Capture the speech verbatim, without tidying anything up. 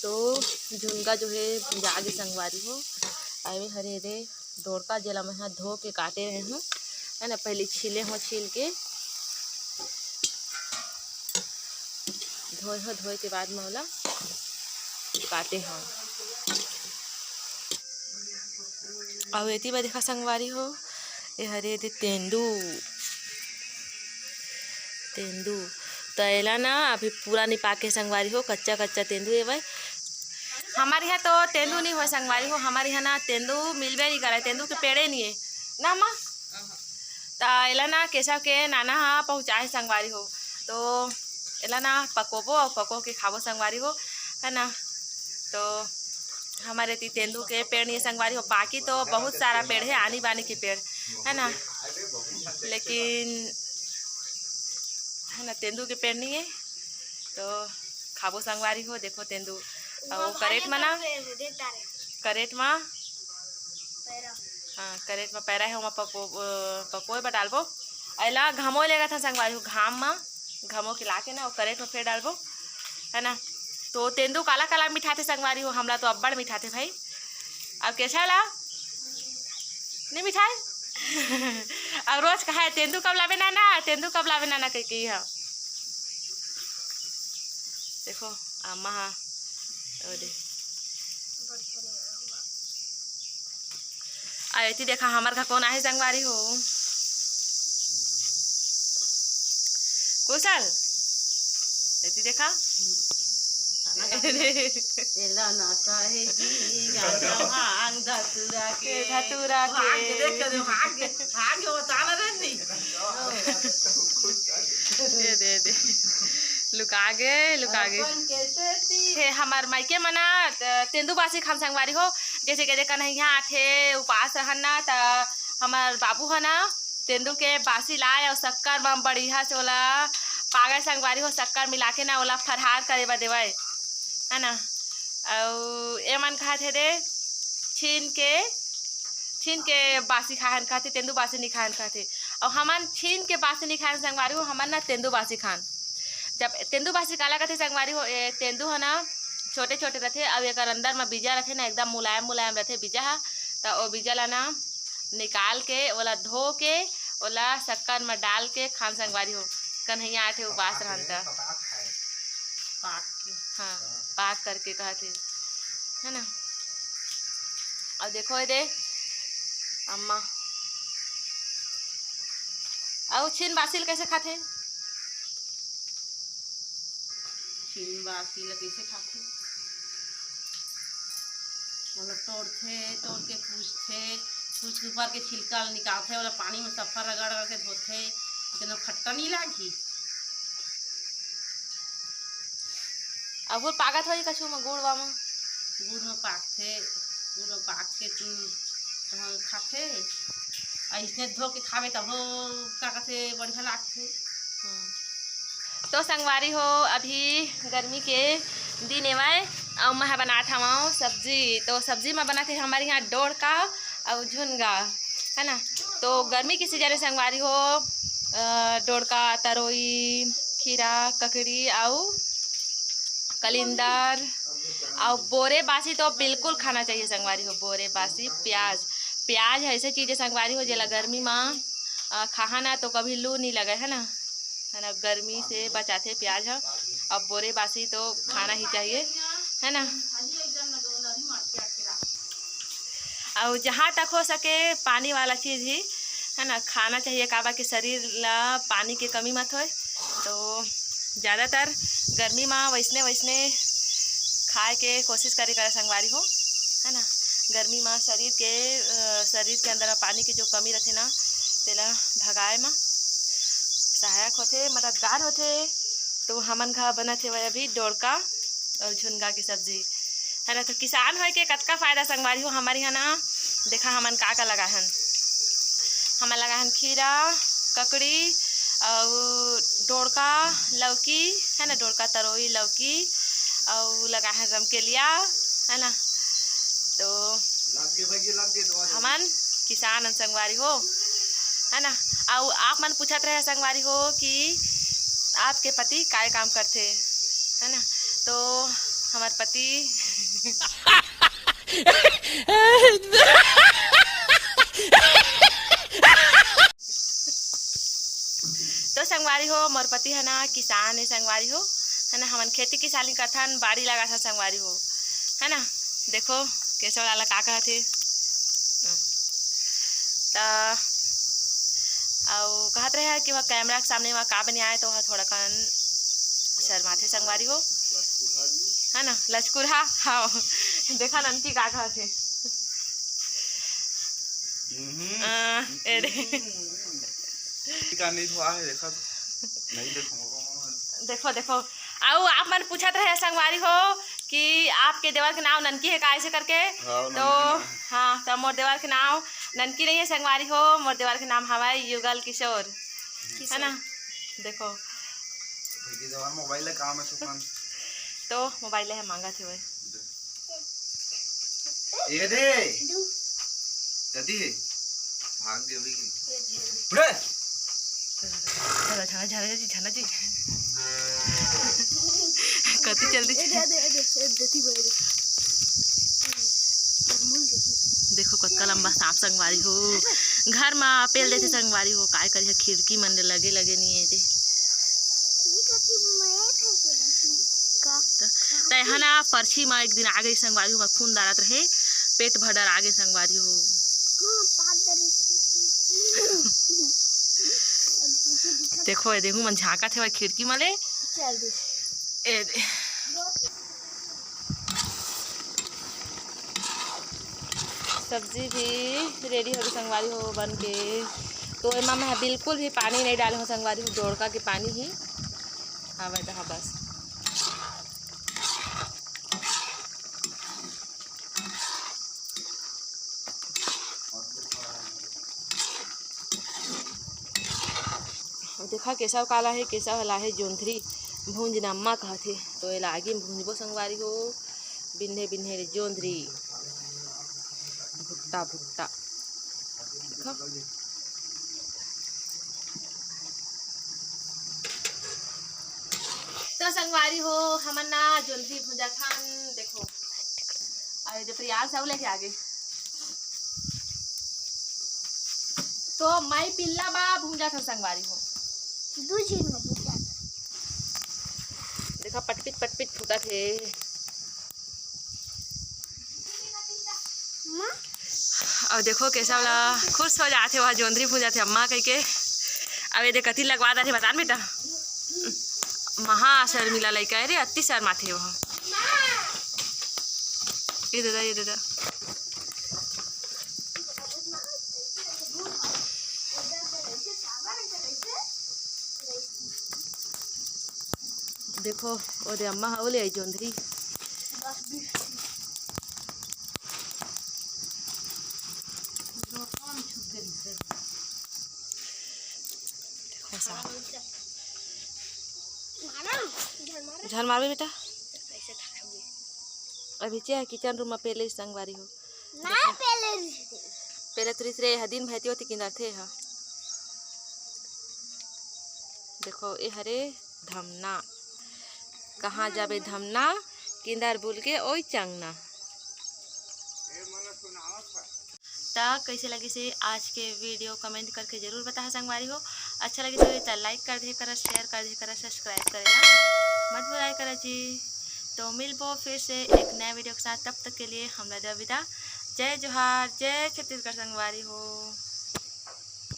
तो झुनगा जो है जागे संगवारी हो, अउ ए हरे रे डोड़का, जेला मैं ह धो के काटे रहे हूँ, है ना। पहले छीले हो, छील के धोए हो, धोए के बाद में ओला काटे हो। अउ एती बर देखा संगवारी हो, ए हरे दे तेंदू, तेंदू। त एला ना अभी पूरा नि पाके संगवारी हो, कच्चा कच्चा तेंदू एवय। हमारे यहाँ तो तेंदू नि होय संगवारी हो, हमारे यहाँ ना तेंदू मिलबे नि करे, तेंदू के पेड़े नि हे ना माँ। त एला ना केशव के नाना ह पहुँचाए संगवारी हो, तो एला ना पकोबो अउ पको के खाबो संगवारी हो, है ना। तो हमारे ती तेंदू के पेड़ नि हे संगवारी हो, बाकी तो बहुत सारा पेड़ है, आनी बानी के पेड़, है ना, लेकिन, है ना, तेंदू के पेड़ नि हे। तो खाबो संगवारी हो, देखो तेंदू, अउ करेट म ना, करेट म, हाँ, करेट म पैरा है, ओमा पको, अ, पकोए बर डालबो। एला घमो लेगत हन संगवारी हो, घाम म घमो के लाके ना, ओ करेट म फेर डालबो, है ना। तो तेंदू काला काला मिठाथे संगवारी हो, हमला तो अब्बड़ मिठाथे भाई। अब केशव ला नि मिठाय। अब रोज कहाय, "तेंदू कब लाबे नाना, तेंदू कब लाबे नाना?" कहिके हा। देखो, अम्मा हा, ओ दे। आ एती देखा, हमर घर कोन आहे संगवारी हो। कुशल, एती देखा। एला ना कहे जी, गांजा भांग धतूरा के। धतूरा के। भाग के, देख के, भाग के, भाग के, बता ना रे, नहीं। दे, दे, दे। लुका गे, लुका गे। अपन के सेती। हे, हमर मायके म ना, त-, तेंदू बासी खान संगवारी हो। जैसे कि जे कन्हैया आथे, उपास रहन ना, त हमर बाबू ह ना, तेंदू के बासी लाय अउ शक्कर म बढ़िया से ओला पागे संगवारी हो, शक्कर मिला के ना ओला फरहार करे बर देवय, है ना। अउ ए मन कहत हे दे, छीन के, छीन के बासी खाहन कहथे, तेंदू बासी नि खाहन कहथे। अउ हमन छीन के बासी नि खाहन संगवारी हो, हमन ना तेंदू बासी खान। जब तेंदू बासी काला कथे संगवारी हो, ए, तेंदू ह ना छोटे-छोटे रथे, अउ एकर अंदर म बीजा रथे ना, एकदम मुलायम-मुलायम रथे बीजा ह, त ओ बीजा ला ना निकाल के, ओला धो के, ओला शक्कर म डाल के खान संगवारी हो। कन्हैया आथे उपास रहन त। पाक के। हाँ, पाक करके कहत हे, है ना? अउ देखो ए दे, अम्मा। अउ छीन बासी ल कइसे खाथे? छीन बासी ल कइसे खाथे? ओला तोड़थे, तोड़ के पूछथे, पूछ के ऊपर के छिलका ल निकालथे, ओला पानी म सफा रगड़ रगड़ के धोथे, तेन खट्टा नि लागही। अउ गुड़ पाकत होही कछु म, गुड़ वा म? गुड़ म पाकथे, गुड़ म पाक के तू, तहाँ खाथे। अइसने धो के खाबे तभो का कथे बढ़िया लागथे। हम्म। तो संगवारी हो, अभी गर्मी के दिन एवय, अउ मैं बनात हवं सब्जी। तो सब्जी म बनात हे हमर इहाँ डोड़का अउ झुनगा, है ना। तो गर्मी के सीजन में संगवारी हो, अ, डोड़का, तरोई, खीरा, ककड़ी अउ कलिंदर अउ बोरे बासी तो बिल्कुल खाना चाहिए संगवारी हो। बोरे बासी प्याज, प्याज ऐसे चीज है संगवारी हो, जेला गर्मी म, अ, खाहा ना तो कभी लू नहीं लगे, है ना, है ना, गर्मी से बचाथे प्याज ह। अब बोरे बासी तो खाना ही चाहिए, है ना। अउ जहाँ तक हो सके पानी वाला चीज ही, है ना, खाना चाहिए, काबर कि शरीर ला पानी के कमी मत होए। तो ज़्यादातर गर्मी म वैसने वैसने खाए के कोशिश करे करा संगवारी हो, है ना। गर्मी म शरीर के, अ, शरीर के अंदर म पानी के जो कमी रथे ना, तेला भगाए म सहायक होथे, मददगार होथे। तो हमन घर बनत हेवय अभी डोड़का अउ झुनगा के सब्जी, है ना। तो किसान होय के कतका फायदा संगवारी हो। हमर इहाँ ना देखा हमन का का लगाहन, हमन लगाहन खीरा, ककड़ी अउ डोड़का, लौकी, है ना, डोड़का, तरोई, लौकी अउ लगाहन रमकेलिया, है ना। तो हमन किसान हन संगवारी हो, है ना। अउ आप मन पूछत रहे संगवारी हो कि आपके पति काय काम करथे, है ना। तो हमर पति। तो संगवारी हो, मोर पति है ना, किसान है संगवारी हो, है ना, हमन खेती किसानी करथन, बाड़ी लगाथन संगवारी हो, है ना। देखो केशव लाला का कहत हे। त अउ कहत रहे कि वह कैमरा के सामने वह का बनियाए, तो वह थोड़ा कन शर्माथे संगवारी हो, है ना, लचकुरहा। हाँ, देखा ननकी का कहत हे। हम्म। अ, ए रे। का नहीं हुआ है, देखा तो। नहीं देखूंगा। देखो, देखो, अउ आप मन पूछत रहे संगवारी हो कि आपके देवर के नाम ननकी है का ऐसे करके। हाँ, तो ननकी नाम। हाँ, तो मोर देवर के नाम ननकी नहीं है संगवारी हो, मोर देवर के नाम हवय युगल किशोर, है ना। देखो। भैया जवान मोबाइल है, काम है सुपन। तो मोबाइल है, मांगा थे भाई। ए दे। दू। कति हे? भाग गे, भाग गे। उड़े। चलो, झाना, झाना जी, झाना जी। कति जल्दी ए दे, ए दे, ए दे, ए दे, ती बोले दे। देखो, कतका लंबा सांप संगवारी हो। घर मा पेल देथे संगवारी हो, काय करिहा, खिड़की मन ले लगे, लगे नहीं है जे। का? त-, तैहा ना परछी मा एक दिन आ गई संगवारी हो, खून डालत रहे, पेट भर डरा गे संगवारी हो। हाँ, पाद दरी। देखो, ये देखो, मन झांकत हे खिड़की मा ले। चल दे। ए दे। सब्जी भी रेडी होगे संगवारी हो बन के। तो एमा मैं बिल्कुल भी पानी नहीं डाले हो संगवारी हो, डोड़का के पानी ही। हाँ, वह तो हाँ बस। देखा केशव काला है, केशव हला है जोंधरी भूंजना अम्मा कहत हे, तो एला आगी में भूंजबो संगवारी हो। बिन्हे बिन्हे ले जोंधरी भुट्टा भुट्टा। देखा? तो संगवारी हो, हमन ना जोंधरी भुंजा खान, देखो। अरे, दे प्रियांश आऊ लेके आगे। तो माई पिल्ला बा भुंजा खान संगवारी हो। दू झिन में भुंजा। देखा, पटपिट, पटपिट फूटत हे। अउ देखो, केशव ला खुश हो जाथे, वह जोंधरी भूंजथे अम्मा कहिके। अब ये दे कति लगवा दाथे, बता न बेटा। महा शर्मिला लइका है रे, अति शर्माथे वह। ये दे दा, ये दे दा। देखो, ओदे अम्मा ह, ओले आई जोंधरी। देखो सा। झन मारबे बेटा। अभी चे किचन रूम में पहले ही संगवारी हो। ना, पहले रहिस। पहले तो रहिस रे, एहा दिन भर एती ओती किंदरथे एहा। देखो, ए हरे धमना। कहाँ जाबे धमना, किंदर बुल के ओई चंगना। त कैसे लगिस हे आज के वीडियो, कमेंट करके जरूर बताहा संगवारी हो। अच्छा लगिस हे त लाइक कर दे करा, शेयर कर दे करा, सब्सक्राइब करे ला मत भुलाए करा जी। तो मिलबो फिर से एक नया वीडियो के साथ, तब तक के लिए हमला दे विदा। जय जोहार, जय छत्तीसगढ़ संगवारी हो।